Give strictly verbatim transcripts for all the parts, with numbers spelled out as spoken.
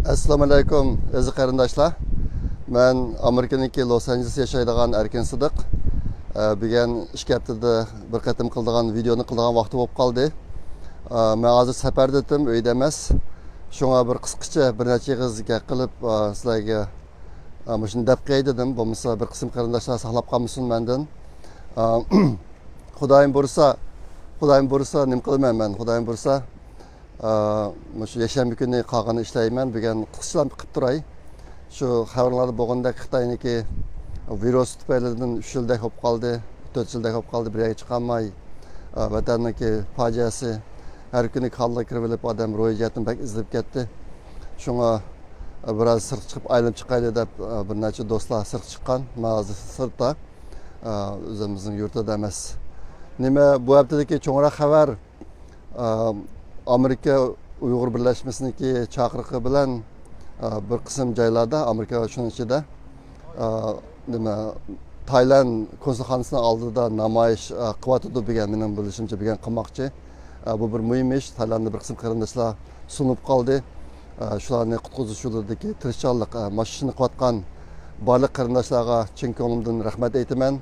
ئەسسالامۇ ئەلەيكۇم، ئەزىز قېرىنداشلار. مەن ئامېرىكىنىڭكى لوس ئانژېلېستا ياشايدىغان ئەركىن سىدىق. ئە، بۈگۈن ئىككى ھەپتىدە بىر قېتىم قىلىدىغان ۋىدېئونى قىلىدىغان ۋاقتى بولۇپ قالدى. ئە، مەن ھازىر سەپەردىتىم، ئۆيدە ئەمەس. شۇڭا بىر قىسقىچە بىر نەچچە ئېغىز گەپ قىلىپ، ئە، سىلەرگە، ئە، مۇشۇنى دەپ قوياي دېدىم. بولمىسا بىر قىسىم قېرىنداشلار ساقلاپ قالمىسۇن مەندىن. ئە، خۇدايىم بۇيرۇسا، خۇدايىم بۇيرۇسا نېمە قىلىمەن مەن؟ خۇدايىم بۇيرۇسا ئا، مۇشۇ يەكشەنبە كۈنى قالغىنى ئىشلەيمەن. بۈگۈن قىسقىچىلا قىلىپ تۇراي. شۇ خەۋەرلەردە بولغاندەك خىتاينىڭكى ۋىرۇس تۈپەيلىدىن ئۈچ يىلدەك بولۇپ قالدى، تۆت يىلدەك بولۇپ قالدى، بىر يەرگە چىقالماي، ئا، ۋەتەننىڭكى پاجىئەسى. ھەر كۈنى كاللا كىرىۋېلىپ ئادەم روھىي جەھەتتىن بەك ئېزىلىپ كەتتى. شۇڭا، ئا، بىراز سىرتقا چىقىپ ئايلىنىپ چىقايلى دەپ، ئا، بىر نەچچە دوستلار سىرتقا چىققان. مەن ھازىر سىرتتا، ئا، ئۆزىمىزنىڭ يۇرتىدا ئەمەس. نېمە، بۇ ھەپتىدىكى چوڭراق خەۋەر؟ ئا، ئامېرىكا ئۇيغۇر بىرلەشمىسىنىڭكى چاقىرىقى بىلەن، ئا، بىر قىسىم جايلاردا، ئامېرىكا شۇنىڭ ئىچىدە، ئا، نېمە، تايلاند كونسۇلخانىسىنىڭ ئالدىدا نامايىش، ئا، قىلىۋاتىدۇ بۈگۈن، مېنىڭ بىلىشىمچە بۈگۈن قىلماقچى. ئا، بۇ بىر مۇھىم ئىش. تايلانددا بىر قىسىم قېرىنداشلار سۇنۇپ قالدى. ئا، شۇلارنى قۇتقۇزۇش يولىدىكى تىرىشچانلىق، ئا، مانا شۇنى قىلىۋاتقان بارلىق قېرىنداشلارغا چىن كۆڭلۈمدىن رەھمەت ئېيتىمەن.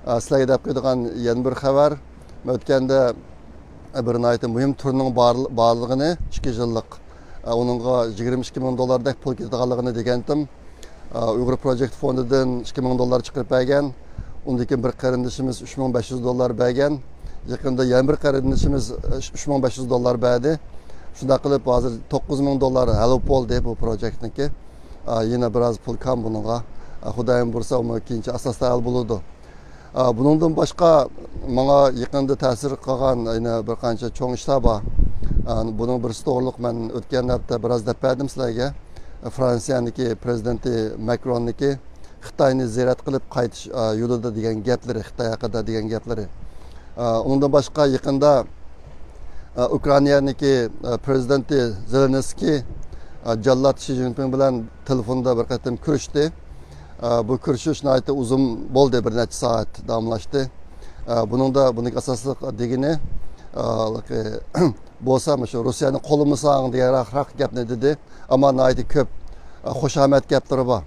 ئا، سىلەرگە دەپ قويىدىغان يەنە بىر خەۋەر. ئۆتكەندە بىر ناھايىتى مۇھىم تۈرنىڭ بار-، بارلىقىنى، ئىككى يىللىق، ئۇنىڭغا يىگىرمە ئىككى مىڭ دوللاردەك پۇل كېتىدىغانلىقىنى دېگەنتىم. ئۇيغۇر پروجېكت فوندىدىن ئىككى مىڭ دوللار چىقىرىپ بەرگەن. ئۇندىن كېيىن بىر قېرىندىشىمىز ئۈچ مىڭ بەش يۈز دوللار بەرگەن. يېقىندا يەنە بىر قېرىندىشىمىز ئۈچ مىڭ بەش يۈز دوللار بەردى. شۇنداق قىلىپ ھازىر توققۇز مىڭ دوللار ھەل بولۇپ بولدى بۇ پروجېكتنىڭكى. ئا، يەنە بىراز پۇل كام بۇنىڭغا. ئا، خۇدايىم بۇيرۇسا ئۇمۇ كېيىنچە ئاستا-ئاستا ھەل بولىدۇ. ئا، بۇنىڭدىن باشقا ماڭا يېقىندا تەسىر قىلغان يەنە بىر قانچە چوڭ ئىشلار بار. ئا، بۇنىڭ بىرسى توغرۇلۇق مەن ئۆتكەن ھەپتە بىراز دەپ بەردىم سىلەرگە. فرانسىيەنىڭكى پرېزىدېنتى ماكروننىڭكى خىتاينى زىيارەت قىلىپ قايتىش، ئا، يولىدا دېگەن گەپلىرى، خىتاي ھەققىدە دېگەن گەپلىرى. ئا، ئۇنىڭدىن باشقا يېقىندا، ئا، ئۇكرائىنانىڭكى، ئا، پرېزىدېنتى زېلېنسكىي، ئا، جاللات شى جىنپىڭ بىلەن تېلېفوندا بىر قېتىم كۆرۈشتى. ئا، بۇ كۆرۈشۈش ناھايىتى ئۇزۇن بولدى، بىر نەچچە سائەت داۋاملاشتى. ئا، بۇنىڭدا، بۇنىڭ ئاساسلىق دېگىنى، ئا، بولسا مۇشۇ روسىيەنى قوللىمىساڭ دېگەنراق گەپنى دېدى. ئەمما ناھايىتى كۆپ، ئا، خۇشامەت گەپلىرى بار.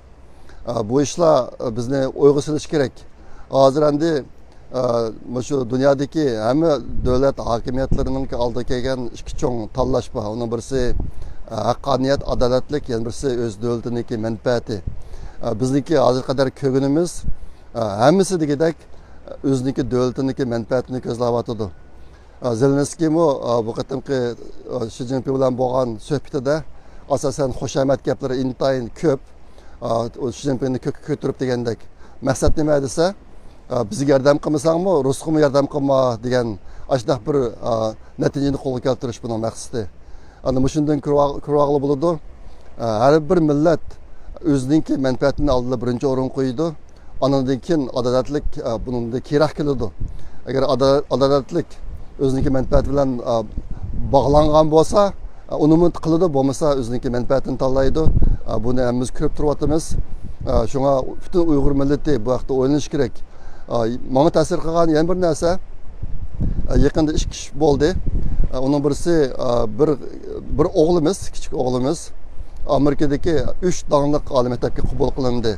ئا، بۇ ئىشلار، ئا، بىزنى ئويغا سېلىشى كېرەك. ھازىر ئەمدى، ئا، مۇشۇ دۇنيادىكى ھەممە دۆلەت ھاكىمىيەتلىرىنىڭ ئالدىغا كەلگەن ئىككى چوڭ تاللاش بار. ئۇنىڭ بىرسى، ئا، ھەققانىيەت، ئادالەتلىك، يەنە بىرسى ئۆز دۆلىتىنىڭكى مەنپەئەتى. ئا، بىزنىڭكى ھازىرغا قەدەر كۆرگىنىمىز، ئا، ھەممىسى دېگۈدەك ئۆزىنىڭكى دۆلىتىنىڭكى مەنپەئەتىنى كۆزلەۋاتىدۇ. ئا، زېلېنسكىيمۇ، ئا، بۇ قېتىمقى، ئا، شى جىنپىڭ بىلەن بولغان سۆھبىتىدە ئاساسەن خۇشامەت گەپلىرى ئىنتايىن كۆپ. ئا، ئۇ شى جىنپىڭنى كۆككە كۆتۈرۈپ دېگەندەك. مەقسەت نېمە دېسە، ئا، بىزگە ياردەم قىلمىساڭمۇ، رۇسقىمۇ ياردەم قىلما دېگەن ئاشۇنداق بىر، ئا، نەتىجىنى قولغا كەلتۈرۈش بۇنىڭ مەقسىتى. ئەنە مۇشۇندىن كۆرۈۋال-، كۆرۈۋالغىلى بولىدۇ. ئا، ھەر بىر مىللەت ئۆزىنىڭكى مەنپەئەتىنى ئالدىدا بىرىنچى ئورۇنغا قويىدۇ. ئانىڭدىن كېيىن ئادالەتلىك، ئا، بۇنىڭدىن كېيىنرەك كېلىدۇ. ئەگەر ئادا-، ئادالەتلىك ئۆزىنىڭكى مەنپەئەتى بىلەن، ئا، باغلانغان بولسا، ئا، ئۇنىمۇ قىلىدۇ، بولمىسا ئۆزىنىڭكى مەنپەئەتىنى تاللايدۇ. ئا، بۇنى ھەممىمىز كۆرۈپ تۇرۇۋاتىمىز. ئا، شۇڭا پۈتۈن ئۇيغۇر مىللىتى بۇ ھەقتە ئويلىنىشى كېرەك. ئا، ماڭا تەسىر قىلغان يەنە بىر نەرسە، ئا، يېقىندا ئىككى ئىش بولدى. ئا، ئۇنىڭ بىرسى، ئا، بىر، بىر ئوغلىمىز، كىچىك ئوغلىمىز ئامېرىكىدىكى ئۈچ داڭلىق ئالىي مەكتەپكە قوبۇل قىلىندى.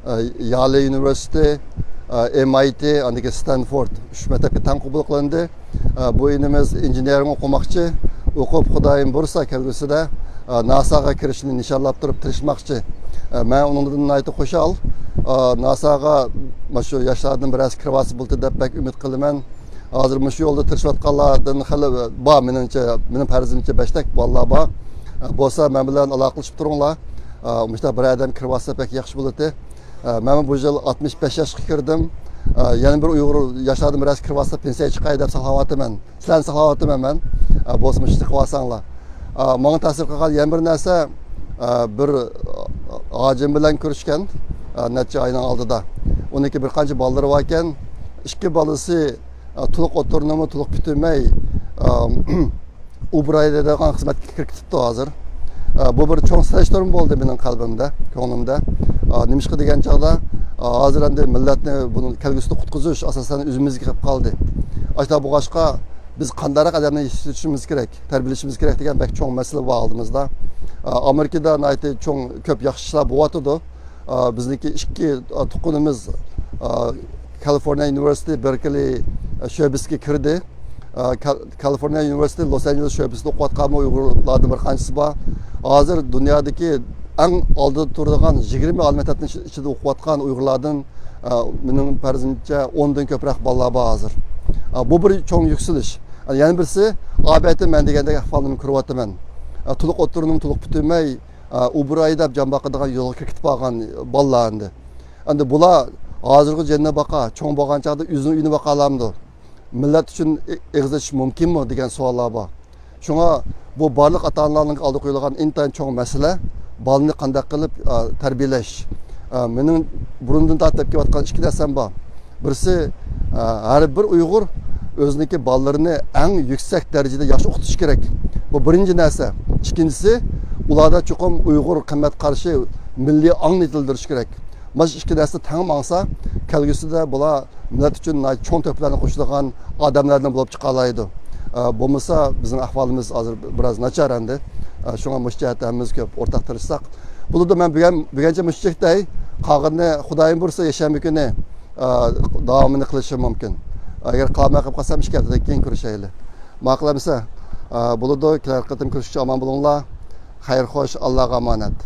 ئا، يالې ئۇنىۋېرسىتېتى، ئا، ئېم ئاي تى، ئاندىن كېيىن ستەنفورد، ئۈچ مەكتەپكە تەڭ قوبۇل قىلىندى. ئا، بۇ ئىنىمىز ئىنژېنېرىنگ ئوقۇماقچى. ئوقۇپ، خۇدايىم بۇيرۇسا كەلگۈسىدە، ئا، ناساغا كىرىشنى نىشانلاپ تۇرۇپ تىرىشماقچى. ئا، مەن ئۇنىڭدىن ناھايىتى خۇشال. ئا، ناساغا مانا شۇ ياشلاردىن بىرەرسى كىرىۋالسا بولدى دەپ بەك ئۈمىد قىلىمەن. ھازىر مۇشۇ يولدا تىرىشىۋاتقانلاردىن خېلى بار، مېنىڭچە، مېنىڭ پەرىزىمچە بەشتەك بالىلار بار. ئا، بولسا مەن بىلەن ئالاقىلىشىپ تۇرۇڭلار. ئا، مۇشۇنداق بىر ئادەم كىرىۋالسا بەك ياخشى بولاتتى. ئە، مەنمۇ بۇ يىل ئاتمىش بەش ياشقا كىردىم. ئە، يەنە بىر ئۇيغۇر ياشلاردىن بىرەرسى كىرىۋالسا پېنسىيەگە چىقاي دەپ ساقلاۋاتىمەن. سىلەرنى ساقلاۋاتىمەن مەن. ئە، بولسا مۇشۇنى قىلىۋالساڭلار. ئە، ماڭا تەسىر قىلغان يەنە بىر نەرسە، ئە، بىر، ئە، ھاجىم بىلەن كۆرۈشكەن، ئە، نەچچە ئاينىڭ ئالدىدا. ئۇنىڭكى بىر قانچە بالىلىرى باركەن. ئىككى بالىسى، ئە، تولۇق ئوتتۇرىنىمۇ تولۇق پۈتتۈرمەي، ئە، ئۇبراي دەيدىغان خىزمەتكە كىرىپ كېتىپتۇ ھازىر. ئا، بۇ بىر چوڭ سېلىشتۇرما بولدى مېنىڭ قەلبىمدە، كۆڭلۈمدە. ئا، نېمىشقا دېگەن چاغدا، ئا، ھازىر ئەمدى مىللەتنى بۇنىڭ كەلگۈسىدە قۇتقۇزۇش ئاساسەن ئۆزىمىزگە كېلىپ قالدى. ئاشۇنداق بولغاچقا، بىز قانداقراق ئادەمنى يېتىشتۈرۈشىمىز كېرەك، تەربىيەلىشىمىز كېرەك دېگەن بەك چوڭ مەسىلە بار ئالدىمىزدا. ئامېرىكىدا ناھايىتى چوڭ، كۆپ ياخشى ئىشلار بولۇۋاتىدۇ. بىزنىڭكى ئىككى تۇغقىنىمىز كالىفورنىيە ئۇنىۋېرسىتېتى بېركلى شۆبىسىگە كىردى. كالىفورنىيە ئۇنىۋېرسىتېتى لوس ئانژېلېس شۆبىسىدە ئوقۇۋاتقانمۇ ئۇيغۇرلاردىن بىر قانچىسى بار. ھازىر دۇنيادىكى ئەڭ ئالدىدا تۇرىدىغان يىگىرمە ئالىي مەكتەپنىڭ ئىچىدە ئوقۇۋاتقان ئۇيغۇرلاردىن، مېنىڭ پەرىزىمچە، ئوندىن كۆپرەك بالىلار بار ھازىر. بۇ بىر چوڭ يۈكسىلىش. يەنە بىرسى، ئاۋەتتە مەن دېگەندەك ئەھۋالنى كۆرۈۋاتىمەن. تولۇق ئوتتۇرىنىمۇ تولۇق پۈتتۈرمەي، ئۇبۇراي دەپ جان باقىدىغان يولغا كىرىپ كېتىپ قالغان بالىلار ئەمدى. ئەمدى بۇلار ھازىرغىچە جېنىنى باقا، چوڭ بولغان چاغدا ئۆزىنىڭ ئۆيىنى باقالامدۇ؟ مىللەت ئۈچۈن ئېغىز ئېچىش مۇمكىنمۇ دېگەن سوئاللار بار. شۇڭا بۇ بارلىق ئاتا-ئانىلارنىڭ ئالدىغا قويۇلغان ئىنتايىن چوڭ مەسىلە، بالىنى قانداق قىلىپ تەربىيەلەش. مېنىڭ بۇرۇندىن تارتىپ كېلىۋاتقان ئىككى نەرسەم بار. بىرسى، ھەر بىر ئۇيغۇر ئۆزىنىڭكى بالىلىرىنى ئەڭ يۈكسەك دەرىجىدە ياخشى ئوقۇتۇش كېرەك. بۇ بىرىنچى نەرسە. ئىككىنچىسى، ئۇلاردا چوقۇم ئۇيغۇر قىممەت قارىشى، مىللىي ئاڭنى يېتىلدۈرۈش كېرەك. مانا شۇ ئىككى نەرسە تەڭ ماڭسا، كەلگۈسىدە بۇلار مىللەت ئۈچۈن ناھايىتى چوڭ تۆھپىلەرنى قوشىدىغان ئادەملەردىن بولۇپ چىقالايدۇ. بولمىسا بىزنىڭ ئەھۋالىمىز ھازىر بىراز ناچار ئەمدى. شۇڭا مۇشۇ جەھەتتە ھەممىمىز كۆپ ئورتاق تىرىشساق. بولىدۇ، مەن بۈگۈن، بۈگۈنچە مۇشۇ چەكتە. قالغىنىنى خۇدايىم بۇيرۇسا يەكشەنبە كۈنى داۋامىنى قىلىشىم مۇمكىن. ئەگەر قىلالماي قېلىپ قالسام، ئىككى ھەپتىدىن كېيىن كۆرۈشەيلى. ماقۇل ئەمىسە؟ بولىدۇ، كېلەر قېتىم كۆرۈشكىچە ئامان بولۇڭلار. خەير خوش، ئاللاغا ئامانەت.